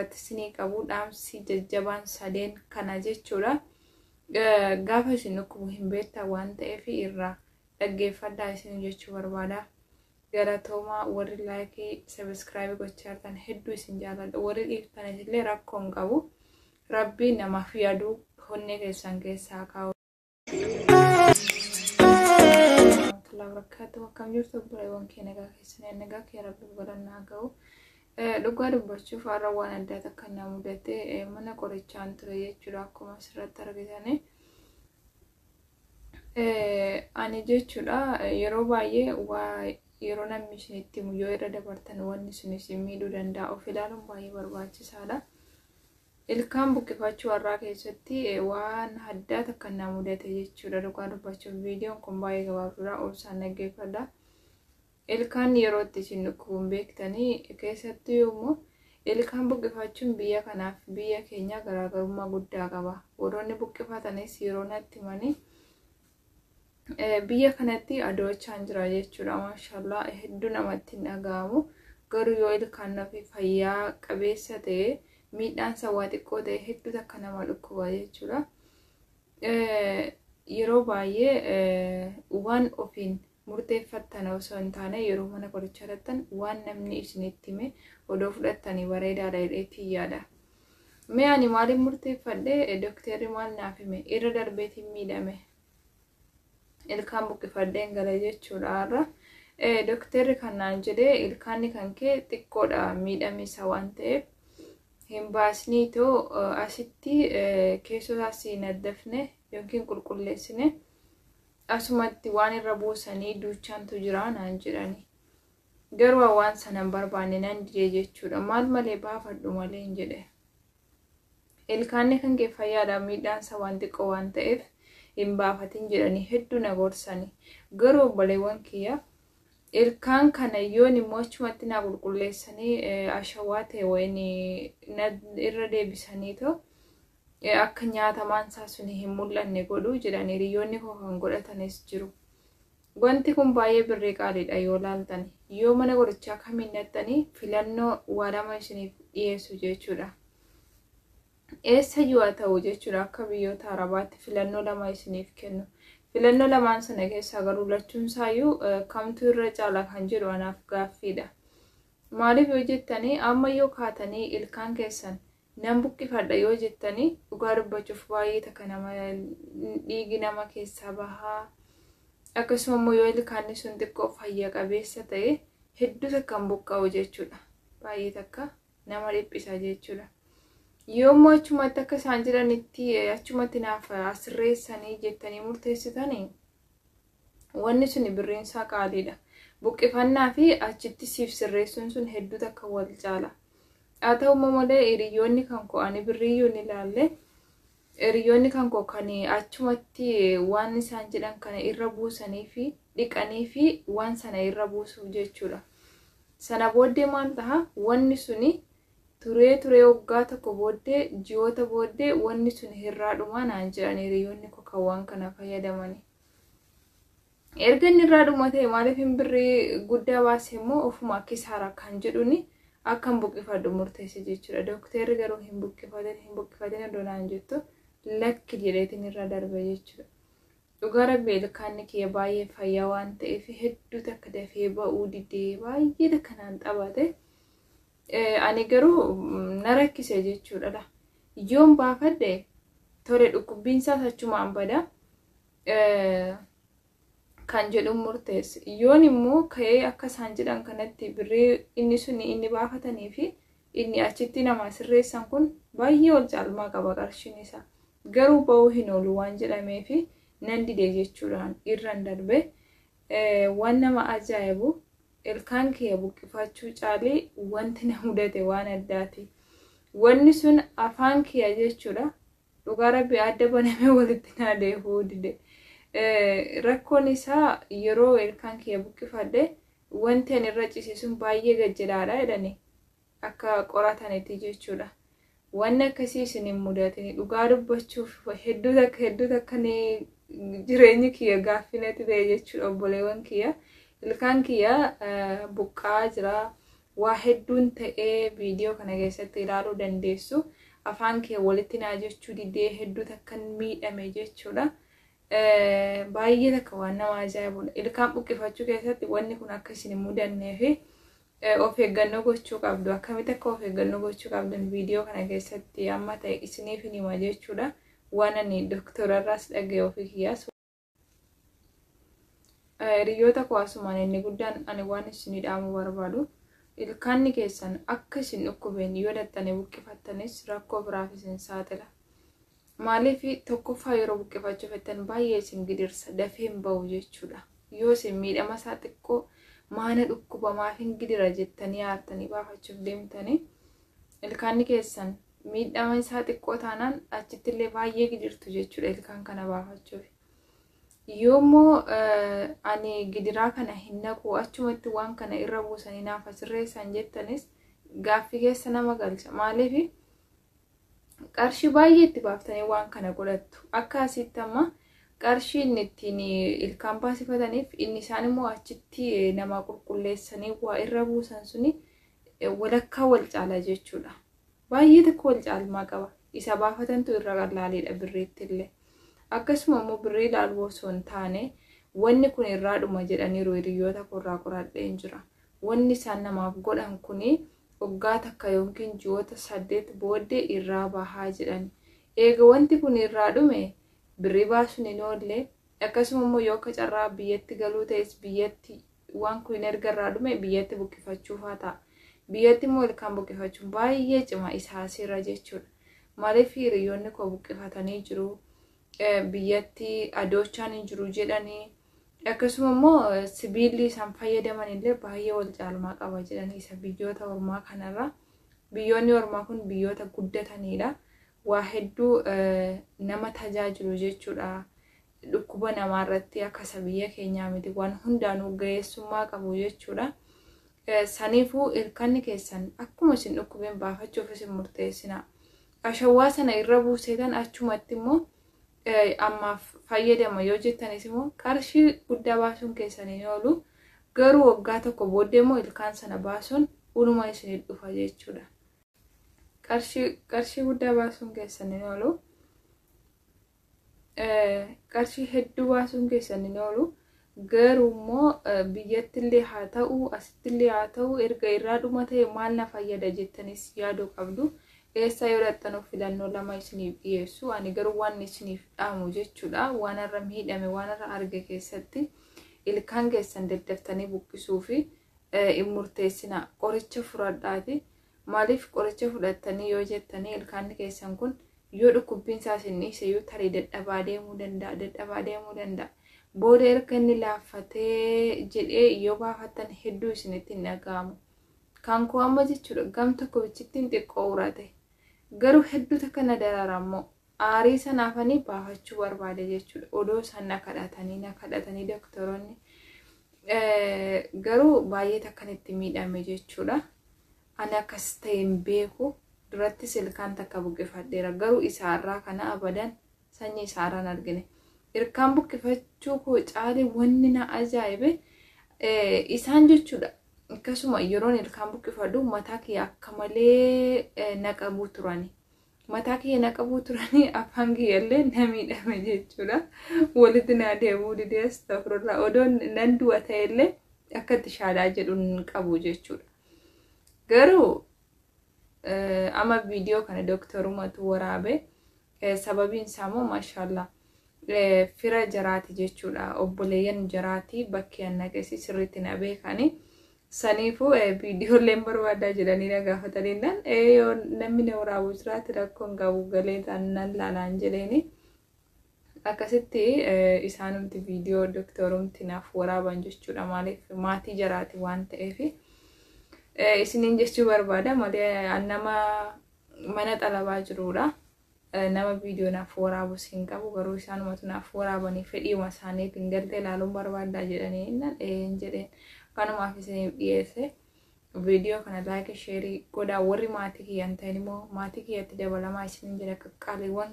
irratti isinii qabu dhaamsi jajjabaan sadeen kana jechuudha. Gaafa isin dhukkubu hin beektan waan ta'eef irraa dhaggeeffadhaa isin jechuu barbaada. Galatoomaa warri like subscribe gochaa jirtan, hedduu isin jaalladha. Warri dhiiftanis illee rakkoo hin qabu. Rabbi namaaf yaaduu honnee keessan keessaa kaa'u. Warahmatullahi wabarakatuh. Akkam jirtu obboleewwan kee? Nagaa keessanii? Nagaa kee, Rabbi godhannaa ga'u. Dhugaa dubbachuuf har'a waan addaa takka na mudate. Mana qorichaan ture jechuudha, akkuma asirratti argitanii. Ani jechuudha yeroo baay'ee waa yeroo namni isinitti himu yoo irra dabartan wanni sun isin miidhuu danda'a. Of ilaaluun baay'ee barbaachisaadha. Ilkaan buqqifachuu har'aa keessatti waan addaa takka na mudate jechuudha. Dhugaa dubbachuuf viidiyoon kun baay'ee gabaabduudha. Obsaan dhaggeeffadha. Ilkaan yeroo itti isin dhukkubuun beektanii, keessattuu immoo ilkaan buqqifachuun biyya kanaaf biyya keenya garaagarummaa guddaa qaba. Warroonni buqqifatanis yeroo natti himanii, biyya kanatti adoochaan jira jechuudha. Maashaallah, hedduu namatti hin dhaga'amu. Garuu yoo ilkaan ofii fayyaa qabeessa ta'e, miidhaan isaa waa xiqqoo ta'e, hedduu takka nama dhukkuba jechuudha. Yeroo baay'ee waan ofiin murteeffattan osoo hin taane, yeroo mana qorichaa dhaqxan waan namni isinitti hime odoo fudhattanii bareedaadha jedheetiin yaada. Mee ani maaliin murteeffadhe? Dooktarri maal naaf hime? Irra darbeetiin miidhame. Ilkaan buqqifadheen gala jechuudha har'a. Dooktarri kan naan jedhee, ilkaanni kan kee xiqqoodha miidhame isaa waan ta'eef hin baasniitoo asitti keessoo isaas hin addafne yookiin qulqulleessine, asumatti waan irra buusanii duuchaantu jira naan jedhani. Garuu waan sana hin barbaanne, nan dide jechuudha. Maal malee baafadhu malee hin jedhe. Ilkaanni kan kee fayyaadha, miidhaan isaa waan xiqqoo waan ta'eef hin baafatin jedhanii hedduu na gorsani. Garuu obboleewwan kiyya, ilkaan kana yoon immoo achumatti naa qulqulleessanii ashawaa ta'e wayin irra deebisaniitoo akka nyaatamaan isaa suni hin mul'anne godhu jedhan, hiriyoonni koo kan godhatanis jiru. Wanti kun baay'ee birrii qaaliidha yoo laaltan. Yoo mana qorichaa kamiin dhattanii filannoo waa lama isiniif dhiyeessu jechuudha. Eessayyuu haa ta'u jechuudha, akka biyyoota Arabaatti filannoo lama isiniif kennu. Filannoo lamaan sana keessaa garuu lachuun isaayyuu kamtu irra caala kan jedhu anaaf gaaffiidha. Maaliif yoo jettanii, amma yoo kaatanii ilkaan keessan nan buqqifadha yoo jettanii, dhugaa dubbachuuf baay'ee takka nama dhiigi nama keessaa bahaa. Akkasuma immoo yoo ilkaanni sun xiqqoo fayya qabeessa ta'e, hedduu takka hin buqqa'u jechuudha. Baay'ee takka nama dhiphisa jechuudha. Yommuu achumatti akka isaan jedhanitti achumatti naaf asirreessanii jettanii murteessitanii, wanni suni birriin isaa qaaliidha. Buqqifannaa fi achitti siif sirreessuun sun hedduu takka wal caala. Haa ta'u malee hiriyoonni kan koo, ani birriiyyuu ni ilaalle, hiriyoonni kan koo kan achumatti waan isaan jedhan kana irra buusanii fi dhiqanii fi waan sana irra buusuuf jechuudha. Sana booddee maal ta'a? Wanni suni turee turee waggaa tokko booddee, ji'oota booddee wanni sun hirraa dhumaa naan jedhan hiriyoonni koo kan waan kana fayyadamani. Erga inni irraa dhuma ta'e, maaliif hin birrii guddaa baase immoo ofuma kisaara kan jedhuni akkan buqqifadhu murteesse jechuudha. Dooktarri garuu hin buqqifatin, hin buqqifatin odoo naan jettu, lakki jedheetiin irra darbe jechuudha. Dhugaa Rabbi, ilkaanni kiyya baay'ee fayyaa waan ta'eef hedduu takka dafee ba'uu didee baay'ee takka naan taphate. Ani garuu na rakkise jechuudha. Yoon baafadhe tole, dhukkubbiin isaas achumaan bada kan jedhu murteesse. Yoon immoo ka'ee akka isaan jedhan kanatti, birrii inni suni inni baafatanii fi inni achitti nama sirreessan kun baay'ee wal caalmaa qaba qarshiin isaa. Garuu ba'uu hin oolu waan jedhameefi nan dide jechuudhaan irran darbe. Waan nama ajaa'ibu, ilkaan kiyya buqqifachuu caalee wanti na mudate waan addaati. Wanni sun afaan kiyya jechuudha. Dhugaa Rabbi, adda banamee walitti naa deebi'uu dide. Rakkoon isaa yeroo ilkaan kiyya buqqifadhe wanti ani irra ciise sun baay'ee gajjelaadha jedhani akka qoratanitti jechuudha. Wanni akkasii isin hin mudatin. Dhugaa dubbachuuf hedduu takka, hedduu takka ni jireenyi kiyya gaaffii natti ta'e jechuudha, obboleewwan kiyya. Ilkaan kiyya buqqa'aa jira. Waa hedduun ta'ee viidiyoo kana keessatti ilaaluu dandeessu. Afaan kee walitti naa jechuu didee hedduu takkan miidhame jechuudha. Baay'ee takka waan nama ajaa'ibudha. Ilkaan buqqifachuu keessatti wanni kun akka isin hin mudannee fi of eeggannoo gochuu qabdu. Akkamitti akka of eeggannoo gochuu qabdan viidiyoo kana keessatti amma ta'e isiniif hin hima jechuudha. Waan ani doktorarraas dhaga'e ofii kiyyaas. Hiriyoota koo, asumaan inni guddaan ani waan isinii dhaamuu barbaadu, ilkaanni keessan akka isin dhukkubeen yoo dattanii buqqifattanis rakkoo biraaf isin saaxila. Maaliif? Tokkoffaa, yeroo buqqifachuu fettan baay'ee isin gidirsa, dafee hin bahu jechuudha. Yoo isin miidhama isaa xiqqoo maana dhukkuba, maaf hin gidira jettanii aartanii baafachuuf deemtanii, ilkaanni keessan miidhama isaa xiqqoo taanaan achitti illee baay'ee gidirtu jechuudha ilkaan kana baafachuuf. Yoommoo ani gidiraa kana hin naqu, achumatti waan kana irra buusanii naaf sirreessan jettanis gaaffii keessa nama galcha. Maaliif? Qarshii baay'ee itti baaftanii waan kana godhattu. Akka asitti amma qarshii inni ittiin ilkaan baasifataniif inni isaan immoo achitti nama qulqulleessanii waa irra buusan suni walakkaa wal caala jechuudha. Baay'ee tokko wal caalmaa qaba. Isa baafatantu irra qallaaliidha birriitti illee. Akkasuma immoo birrii ilaaluu osoo hin taane, wanni kun irraa dhuma jedhaniiru, hiriyoota koorraa qoradheen jira. Wanni isaan namaaf godhan kuni waggaa takka yookiin ji'oota 8 booddee irraa bahaa jedhan. Eega wanti kun irraa dhume birrii baasuun hin oolle. Akkasuma immoo yoo akka carraa biyyatti galuu ta'es, biyyatti waan kun erga irraa dhume biyyatti buqqifachuufaa ta'a. Biyyatti immoo ilkaan buqqifachuun baay'ee cima isaa asirra jechuudha. Maaliif? Hiriyoonni koo buqqifatanii jiru. Biyyatti adoochaan hin jiru jedhanii, akkasuma immoo sibiilli isaan fayyadaman illee baay'ee wal caalmaa qaba jedhanii isa biyyoota ormaa kanarra. Biyyoonni ormaa kun biyyoota guddatanidha. Waa hedduu nama tajaajilu jechuudha. Dhukkuba namaa irratti akka isa biyya keenyaa miti, waan hundaanuu ga'eessummaa qabu jechuudha. Saniifuu ilkaanni keessan akkuma isin dhukkubeen baafachuuf isin murteessina. Ashawwaa sana irra buuseetan achumatti immoo ammaaf fayyadama yoo jettanis immoo qarshii guddaa baasuun keessan hin oolu. Garuu waggaa tokko booddee immoo ilkaan sana baasuun uluma isinit dhufa jechuudha. Qarshii guddaa baasuun keessan hin oolu. Qarshii hedduu baasuun keessan hin oolu. Garuu immoo biyyattillee haa ta'u, asittillee haa ta'u, erga irraa dhuma ta'e maal na fayyada jettanis yaaduu qabdu. Eessa yoo dhaxxanuuf filannoo lama isiniif dhiyeessu. Ani garuu waan isiniif dhaamu jechuudha. Waan irra miidhame, waan irra arge keessatti, ilkaan keessan daddaftanii buqqisuu fi hin murteessina. Qoricha fudhadhaati. Maaliif qoricha fudhattanii yoo jettanii, ilkaanni keessan kun yoo dhukkubbiin isaa isin dhiise iyyuu tarii dadhabaa deemuu danda'a, dadhabaa deemuu danda'a. Booda erga inni laaffatee jedhee yoo baafattan hedduu isinitti hin dhaga'amu. Kan koo amma jechuudha gam tokko bichittiin xiqqoo urate. Garuu hedduu takka na darara immoo. Aarii sanaafanii baafachuu barbaade jechuudha. Odoo isaan na kadhatanii doktoroonni. Garuu baay'ee takkan itti miidhame jechuudha. Ani akkas ta'e hin beeku. Durattis ilkaan takka buqqifadheera. Garuu isaarraa kana abadan sanyii isaarraan argine. Ilkaan buqqifachuu koo caalee wanni na ajaa'ibe isaan jechuudha. Akkasuma yeroon ilkaan buqqifadhu mataa kiyya akka malee na qabuu turani. Mataa kiyya na qabuu turanii, afaan kiyya illee na miidhame jechuudha. Walitti na deemuu didee, astagfirullah, odoon nan du'a ta'ellee akka itti shaadaa jedhu hin qabu jechuudha. Garuu amma viidiyoo kana dooktarumatu waraabe. Sababiin isaa immoo, maashaallah, fira jaraati jechuudha. Obboleeyyan jaraati, bakki an naqesi sirriitti na beekani. Saniifuu viidiyooleen barbaadaa jedhanii na gaafatanii, naan yoo namni na waraabu jiraate rakkoon qabu, galee nan laalaan jedheeni. Akkasitti isaanumti viidiyoo dooktarumti naaf waraaban jechuudha. Maaliif? Maatii jaraati waan ta'eef. Isiniin jechuu barbaada malee nama mana xalabaa jirudha. Nama viidiyoo naaf waraabus hin qabu, garuu isaanumatu naaf waraabanii fedhiima isaaniitiin galtee ilaaluun barbaadaa jedhanii nan een jedheen. Kanumaaf isiniif dhiyeesse. Viidiyoo kana like, share godhaa. Warri maatii kiyya hin ta'in immoo maatii kiyyatti dabalamaa isiniin jedha, qaqqaaliiwwan.